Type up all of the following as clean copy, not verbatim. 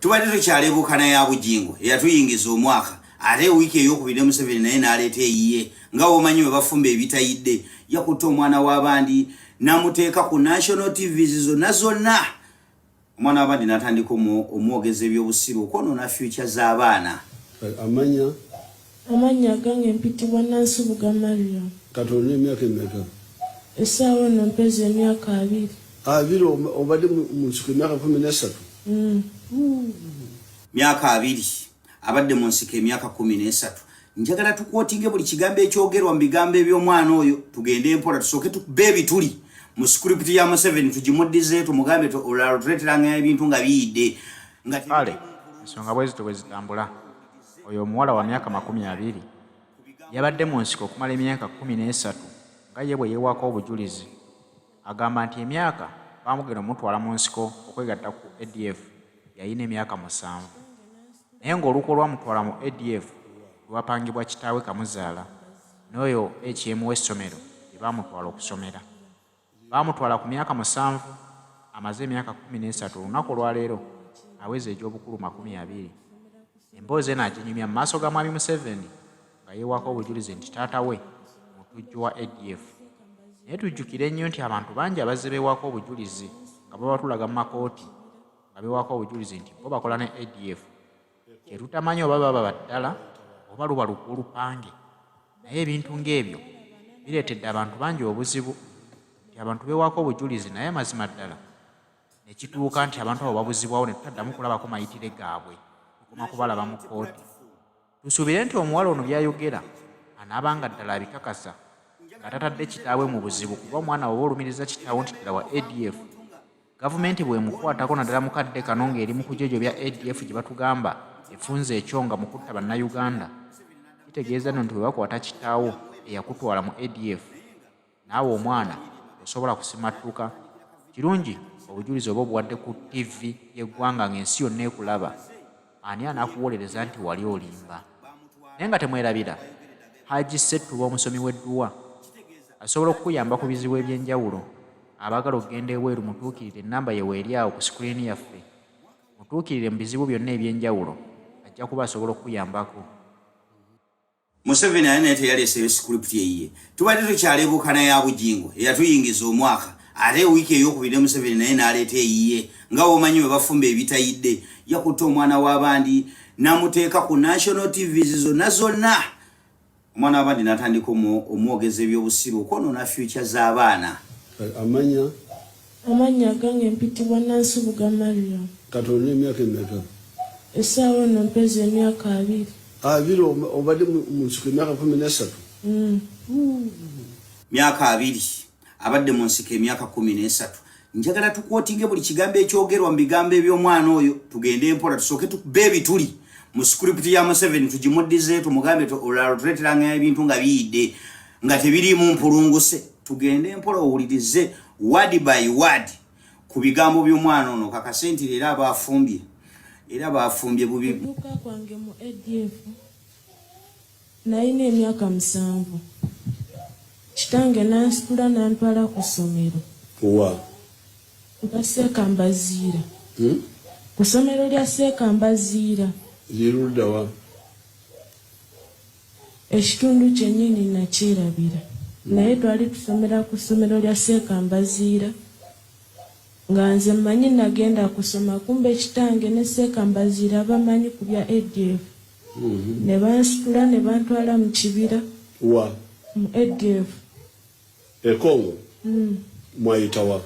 Tubadde tukyalebuukana ya Bugingo eyatuyingiza omwaka, ate wiiki eyokubiri ne Museveni naye n'aleeta eyiye. Nga womanyi bwe bafumba ebitayidde, yakutte omwana w'abandi n'amuteeka ku national TVs zonna zonna. Omwana w'abandi n'atandika omwogeza ebyobusiru okwonoona future z'abaana. Amanya? Amannya agange mpitibwa Nansubuga Mariam. Kati olina emyaka emeka? Essaawa eno mpeza emyaka 20. 20? Obadde mu nsiko emyaka 13? Mm. Myaka 20, abadde mu nsiko emyaka 13. Njagala tukwotinge buli kigambo ekyogerwa mu bigambo eby'omwana oyo. Tugende empola, tusooke tukube ebituli mu script ya Museveni, tugimuddize, tumugambe olulala tuleeteranga ebintu nga biyidde nga Kale ensonga bwe zityo bwe zitambula. Oyo omuwala wa myaka 20 yabadde mu nsiko okumala emyaka 13 nga ye bwe yeewaako obujulizi. Agamba nti emyaka baamugenda omutwala mu nsiko okwegatta ku ADF yalina emyaka 7 naye ng'olukwe olwamutwala mu ADF lwapangibwa kitaawe Kamuzaala n'oyo HM w'essomero gye baamutwala okusomera. Baamutwala ku myaka 7, amaze emyaka 13, olunaku olwaleero aweza egy'obukulu 20. Emboozi eno aginyumya mu maaso ga Mwami Museveni nga yeewaako obujulizi nti taata we mutujju wa ADF. Naye tujjukire nnyo nti abantu bangi abazze beewaako obujulizi nga babatulaga mu makooti nga beewaako obujulizi nti bo bakola ne ADF. Kye tutamanyi oba baba ba ddala oba luba lukwe olupange, naye ebintu ng'ebyo bireetedde abantu bangi obuzibu nti abantu beewaako obujulizi naye amazima ddala ne kituuka nti abantu abo babuzibwawo ne tutaddamu kulabako mayitire gaabwe, tukoma kubalaba mu kkooti. Tusuubire nti omuwala ono by'ayogera anaaba nga ddala abikakasa nga tatadde kitaawe mu buzibu, kuba omwana bw'oba olumiriza kitaawo nti ddala wa ADF, gavumenti bw'emukwatako naddala mu kadde kano ng'eri mu kujojobya ADF gye batugamba efunze ekyonga mu kutta Bannayuganda, kitegeeza nno nti bwe bakwata kitaawo eyakutwala mu ADF, naawe omwana tosobola kusimattuka. Kirungi obujulizi oba obuwadde ku ttivvi y'eggwanga ng'ensi yonna ekulaba, ani anaakuwolereza nti wali olimba? Naye nga temwerabira Hajji Ssettuba omusomi w'edduwa asobola okukuyamba ku bizibu eby'enjawulo. Abaagala okugenda ebweru mutuukirire, ennamba ye weeri awo ku sikulini yaffe. Mutuukirire mu bizibu byonna eby'enjawulo ajja kuba asobola okukuyambako. Museveni ate naye teyaleeseyo script eyiye. Tubadde tukyalebuukana ya Bugingo eyatuyingiza omwaka, ate wiiki eyokubiri ne Museveni naye n'aleeta eyiye. Nga womanyi bwe bafumba ebitayidde, yakutte omwana w'abandi n'amuteeka ku national TVs zonna zonna. Omwana w'abandi n'atandika omwogeza ebyobusiru okwonoona future z'abaana. Amanya? Amannya agange mpitibwa Nansubuga Mariam. Kati olina emyaka emeka? Essaawa eno mpeza emyaka 20. 20? Obadde mu nsiko emyaka 13? Mm. Myaka 20, abadde mu nsiko emyaka 13. Njagala tukwotinge buli kigambo ekyogerwa mu bigambo eby'omwana oyo. Tugende empola, tusooke tukube ebituli mu script ya Museveni, tugimuddize, tumugambe olulala tuleeteranga ebintu nga biyidde nga tebiriimu mpulunguse. Tugende empola, owulirize word by word ku bigambo by'omwana ono, kakase nti leero abaafumbye era baafumbye bubi. Okutuuka kwange mu ADF nalina emyaka 7. Kitange n'ansitula n'antwala ku ssomero. Wa? Lya Seeka Mbaziira. Hmm? Ku ssomero lya Seeka Mbaziira. Liri ludda wa? Ekitundu kyennyini nakyerabira, naye twali tusomera ku ssomero lya Seeka Mbaziira nga nze mmanyi nagenda kusoma, kumbe kitange ne Seeka Mbaziira bamanyi ku bya ADF ne bansitula ne bantwala mu kibira. Wa? Mu ADF. E Congo? Mwayitawa?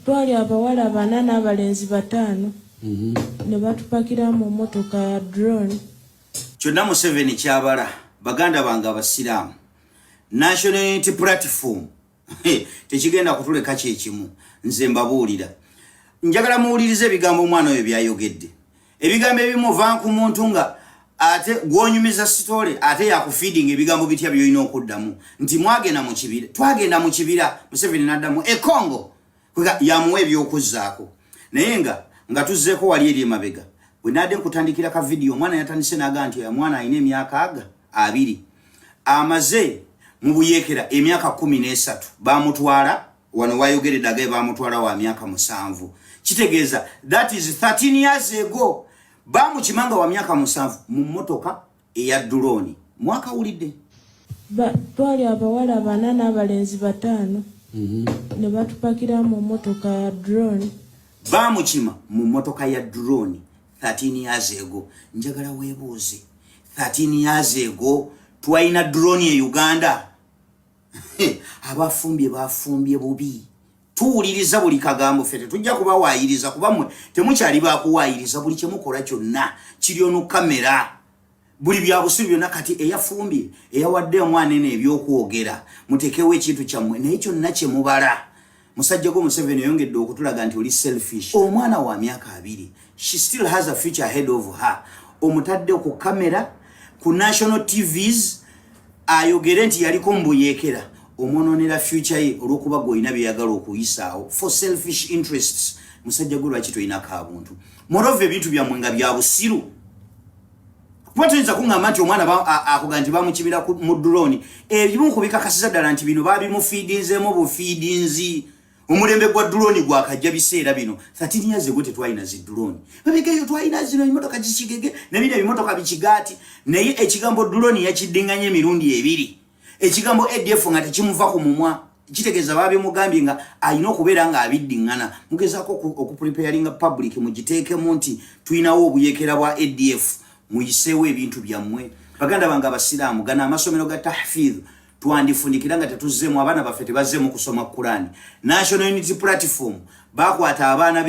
Twali abawala bana n'abalenzi bataano ne batupakira mu mmotoka ya drone. Kyonna Museveni kyabala, baganda bange abasiraamu, National Unity Platform tekigenda kutuleka kyekimu. Nze mbabuulira, njagala muwulirize ebigambo omwana oyo byayogedde. Ebigambo ebimu ova ku muntu nga ate gwonyumiza story, ate yakufeeding ebigambo bitya byolina okuddamu nti mwagenda mu kibira, twagenda mu kibira. Museveni naddamu e Congo kwega yamuwa ebyokuzzaako. Naye nga tuzzeeko wali eri emabega bwe nadde nkutandikira ka vidiyo, omwana yatandise n'agaa nti omwana alina emyaka aga 20, amaze mu buyeekera emyaka 13. Bamutwala wano wayogeredde agaye bamutwala wa myaka 7. Kitegeeza that is 13 years ago. Bamukima nga wa myaka 7 mu mmotoka eya drone. Mwakawulidde? Twali abawala 4 n'abalenzi 5. Ne batupakira mu mmotoka ya drone. Bamukima mu mmotoka ya drone 13 years ago. Njagala weebuuze, 13 years ago twalina drone e Uganda? Abafumbye bafumbye bubi. Tuwuliriza buli kagambo, ffe tetujja kubawaayiriza kuba mmwe temukyali bakuwaayiriza. Buli kyemukola kyonna kiri on camera, buli bya busiru byonna. Kati eyafumbye, eyawadde omwana eno ebyokwogera, mutekewo ekintu kyammwe, naye kyonna kyemubala. Musajja gwo Museveni, oyongedde okutulaga nti oli selfish. Omwana wa myaka 20, she still has a future ahead of her. Omutadde ku kamera ku national TVs ayogere nti yaliko mbuyeekera, omwononera future ye olw'okuba gweolina byeyagala okuyisaawo for selfish interests. Musajja gwe, lwaki tolina kabuntu? Moreover, ebintu byammwe nga bya busiru, kuba toyinza kuŋŋamba nti omwana akuga nti bamukibira mu drone. Ebimu ku bikakasiza ddala nti bino babimufiidinzeemu bufiidinzi, omulembe gwa drone gwakajja biseera bino. 13 years ago tetwalina zi drone. Babigeyo twalina zino ebimotoka kikigege nebino ebimotoka bikigaati, naye ekigambo drone yakiddinganya emirundi ebiri, ekigambo ADF nga tekimuva ku mumwa. Kitegeeza babimugambye nga alina okubeera nga abiddiŋŋana. Mugezaako okupreparinga public, mugiteekemu nti tulinawo obuyekera bwa ADF, muyiseewo ebintu byammwe. Baganda bange abasiraamu, gano amasomero ga tahfidh twandifundikira nga tetuzzeemu, abaana baffe tebazzeemu kusoma Kurani. National Unity Platform bakwata abaana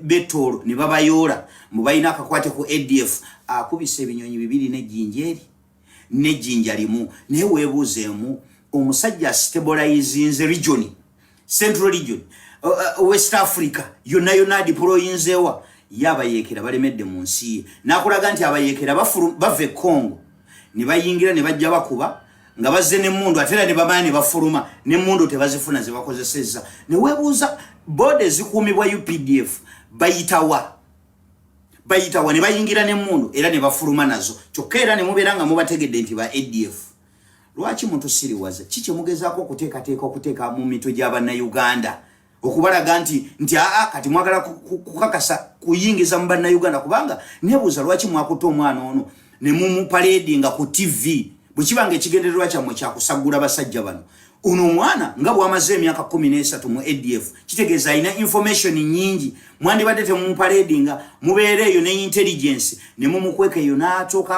b'ettoolo ne babayoola mbu balina akakwate ku ADF. Akubisa ebinyonyi bibiri n'ejjinja eri n'ejjinja limu. Naye weebuuzeemu, omusajja stabilizinze region, central region, West Africa yonna yonna, adeployinzeewa ye abayeekera balemedde mu nsi ye, n'akulaga nti abayeekera bava e Congo ne bayingira ne bajja bakuba nga bazze n'emmundu, ate era ne bamanya ne bafuluma n'emmundu tebazifuna ze bakozesezza. Ne weebuuza, border ezikuumibwa UPDF bayitawa? Bayitawa ne bayingira n'emmundu era ne bafuluma nazo, kyokka era ne mubeera nga mubategedde nti ba ADF? Lwaki mutusiriwaza? Ki kyemugezaako okuteekateeka okuteeka mu mitwe gy'abannayuganda okubalaga nti aa, kati mwagala kukakasa kuyingiza mu bannayuganda? Kubanga nebuuza, lwaki mwakutte omwana ono ne mumuparadinga ku TV, bwe kiba nga ekigendererwa kyammwe kyakusaggula basajja bano? Ono omwana nga bw'amaze emyaka 13 mu ADF, kitegeeza alina information nyingi. Mwandibadde temumuparadinga, mubeera eyo ne intelligence ne mumukweka eyo, n'atuuka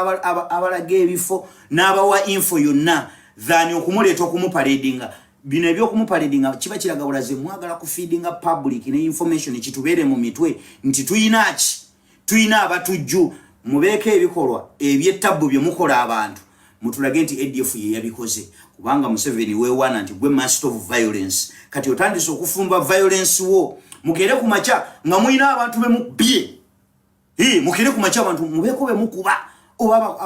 abalaga ebifo n'abawa info yonna, than okumuleeta okumuparadinga. Bino ebyokumuparadinga kiba kiraga bulaze mwagala kufeedinga public ne information kitubeere mu mitwe nti tuyina ki, tuyina abatujju. Mubeeko ebikolwa ebyettabbu bye mukola abantu, mutulage nti ADF ye yabikoze, kubanga Museveni weewaana nti gwe master of violence. Kati otandise okufumba violence wo. Mukere ku makya nga mulina abantu bemukubye, mukere ku makya abantu mubeeko bemukuba, oba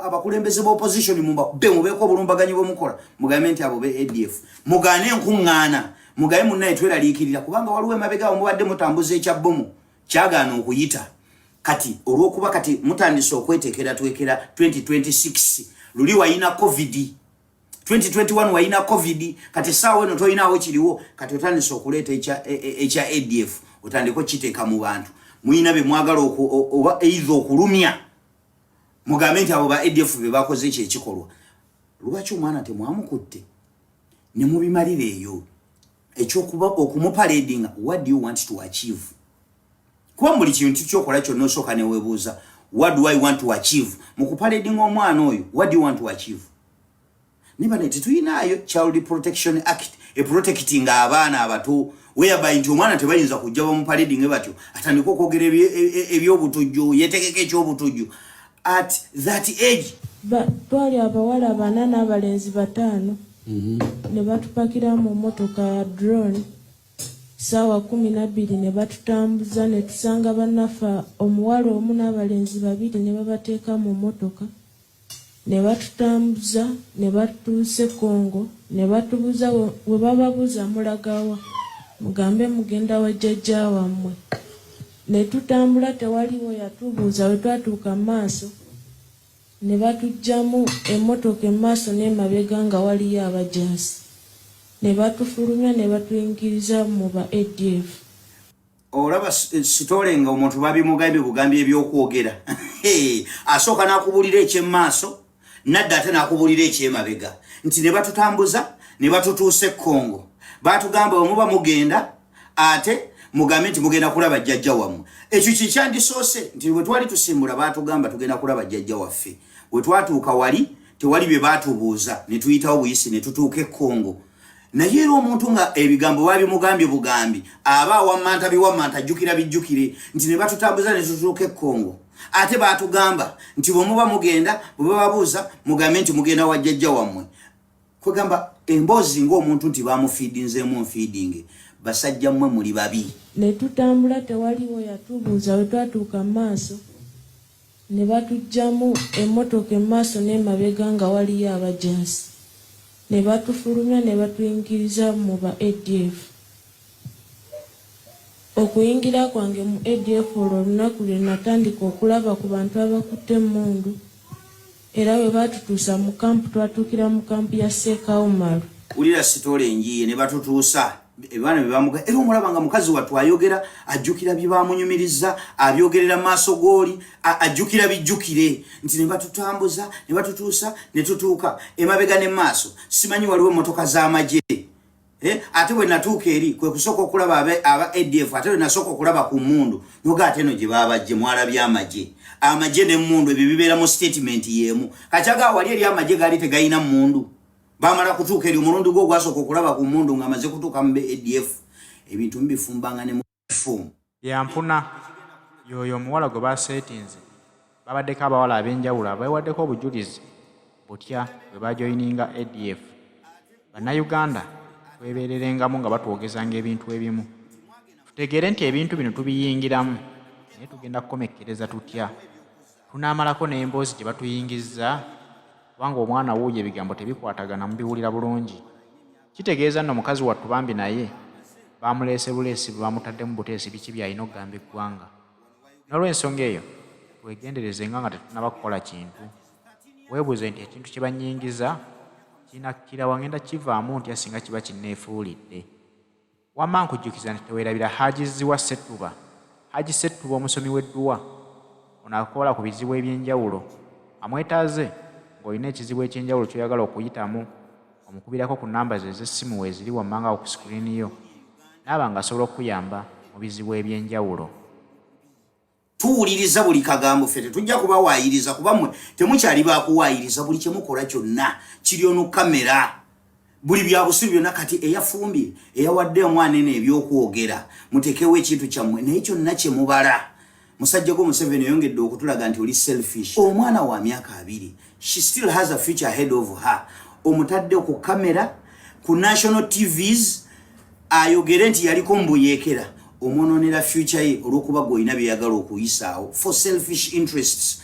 abakulembeze ba opposition mubakube, mubeeko obulumbaganyi bwemukola, mugambe nti abo be ADF. Mugaane enkuŋŋaana, mugabe munnaye tweraliikirira, kubanga waliwo emabega awo mubadde mutambuza ekya bomu kyagaana okuyita. Kati olw'okuba kati mutandise okwetekera twekera 2026, luli wayina COVID, 2021 wayina COVID, kati essaawa eno toyinaawo kiriwo. Kati otandise okuleeta ekya ADF, otandike okiteeka mu bantu. Muyina be mwagala oba either okulumya, mugambe nti abo ba ADF be bakoze ekyo ekikolwa. Lwaki omwana temwamukutte ne mubimalira eyo? Ekyokuba okumuparadinga, what do you want to achieve? Kuba buli kintu kyokola kyonna osooka neweebuuza, what do I want to achieve mu kuparadinga omwana oyo? What do you want to achieve? Nibane tetuyinaayo Child Protection Act eprotecting abaana abato, whereby nti omwana tebayinza kujja bamuparadinge batyo atandike okwogera ebyobutujju, yetegeka ekyobutujju at that age. Twali abawala 4 n'abalenzi 5, ne batupakira mu mmotoka ya drone saawa 12, ne batutambuza ne tusanga bannaffe, omuwala omu n'abalenzi babiri, ne babateeka mu mmotoka ne batutambuza ne batutuusa e Congo, ne batubuuza, we bababuuza, "Mulagawa?" Mugambe mugenda wa jjajja wammwe. Ne tutambula, tewaliwo yatubuuza. We twatuuka mu maaso ne batuggyamu emmotoka, emaaso n'emabega nga waliyo abajaasi, ne batufulumya ne batuyingiriza mu ba ADF. Olaba sitole nga omuntu babimugambye bugambi ebyokwogera, asooka n'akubuulira ekyemaaso, nadda ate n'akubuulira ekyemabega, nti ne batutambuza ne batutuusa e Congo, batugamba bwe muba mugenda ate mugambe nti mugenda kulaba jjajja wammwe. Ekyo kikyandisoose nti bwe twali tusimbula batugamba tugenda kulaba jjajja waffe. Bwe twatuuka wali tewali bye batubuuza, ne tuyitawo buyisi ne tutuuka e Congo. Naye era omuntu nga ebigambo babimugambye bugambi, aba awammanta biwammanta, ajjukira bijjukire, nti ne batutambuza ne tutuuka e Congo, ate batugamba nti bwe muba mugenda, bwe bababuuza mugambe nti mugenda wa jjajja wammwe. Kwegamba emboozi ng'omuntu nti bamufiidinzeemu nfiidinge. Basajja mmwe muli babi. Ne tutambula, tewaliwo yatubuuza. Bwe twatuuka mu maaso ne batuggyamu emmotoka, emaaso n'emabega nga waliyo abajaasi, ne batufulumya ne batuyingiriza mu ba ADF. Okuyingira kwange mu ADF, olwo olunaku lwe natandika okulaba ku bantu abakutte emmundu. Era bwe baatutuusa mu kampu, twatuukira mu kampu ya Seekawumalu. Wulira sitoola enjiye, ne batutuusa ebaana bye bamuga. Era omulaba nga mukazi wattu ayogera, ajjukira bye bamunyumiriza, abyogerera maaso gooli, ajjukira bijjukire, nti ne batutambuza ne batutuusa ne tutuuka emabega ne maaso, simanyi waliwo emmotoka z'amagye. Ate bwe natuuka eri kwe kusooka okulaba aba ADF, ate bwe nasooka okulaba ku mmundu noga ate eno gye babajje mwalabye amagye. Amagye n'emmundu ebyo bibeera mu statement y'emu. Kakyaga wali eri amagye gaali tegayina mmundu, bamala kutuuka eri omulundi gwo ogwasooka okulaba ku mmundu ng'amaze kutuuka mu ADF. Ebintu mubifumbanga ne mu fomu. Byampuna y'oyo omuwala gwe baseetinze. Babaddeko abawala ab'enjawulo abeewaddeko obujulizi butya bwe bajoyininga ADF. Bannayuganda twebeererengamu nga batwogezanga ebintu ebimu, tutegeere nti ebintu bino tubiyingiramu, naye tugenda kukomekkereza tutya? Tunaamalako n'emboozi gye batuyingizza? Kubanga omwana wuuyo ebigambo tebikwatagana, mubiwulira bulungi. Kitegeeza nno mukazi wattu bambi naye bamuleese buleesi, bwe bamutaddemu buteesi biki by'alina okugamba eggwanga. N'olw'ensonga eyo twegenderezenga nga tetunnaba kukola kintu. Weebuuze nti ekintu kye bannyingiza kinakkira wa, ngenda kivaamu ntya singa kiba kinneefuulidde? Wamma nkujjukiza nti teweerabira Haji Zziwa Ssettuba. Haji Ssettuba omusomi w'edduwa. Ono akola ku bizibu eby'enjawulo. Amwetaaze ng'olina ekizibu eky'enjawulo ky'oyagala okuyitamu, omukubirako ku nnamba ze ez'essimu weeziri wammanga awo ku sikuriini yo, n'aba ng'asobola okukuyamba mu bizibu eby'enjawulo. Tuwuliriza buli kagambo. Ffe tetujja kubawaayiriza kuba mmwe temukyali bakuwaayiriza. Buli kyemukola kyonna kiri onu kamera, buli bya busiru byonna. Kati eyafumbye, eyawadde omwana eno ebyokwogera, mutekewo ekintu kyammwe, naye kyonna kyemubala. Musajja gwo Museveni, oyongedde okutulaga nti oli selfish. Omwana wa myaka 20, she still has a future ahead of her. Omutadde ku kamera ku national TVs ayogere nti yaliko mubuyeekera, omwononera future ye olw'okuba gwe olina byeyagala okuyisaawo for selfish interests.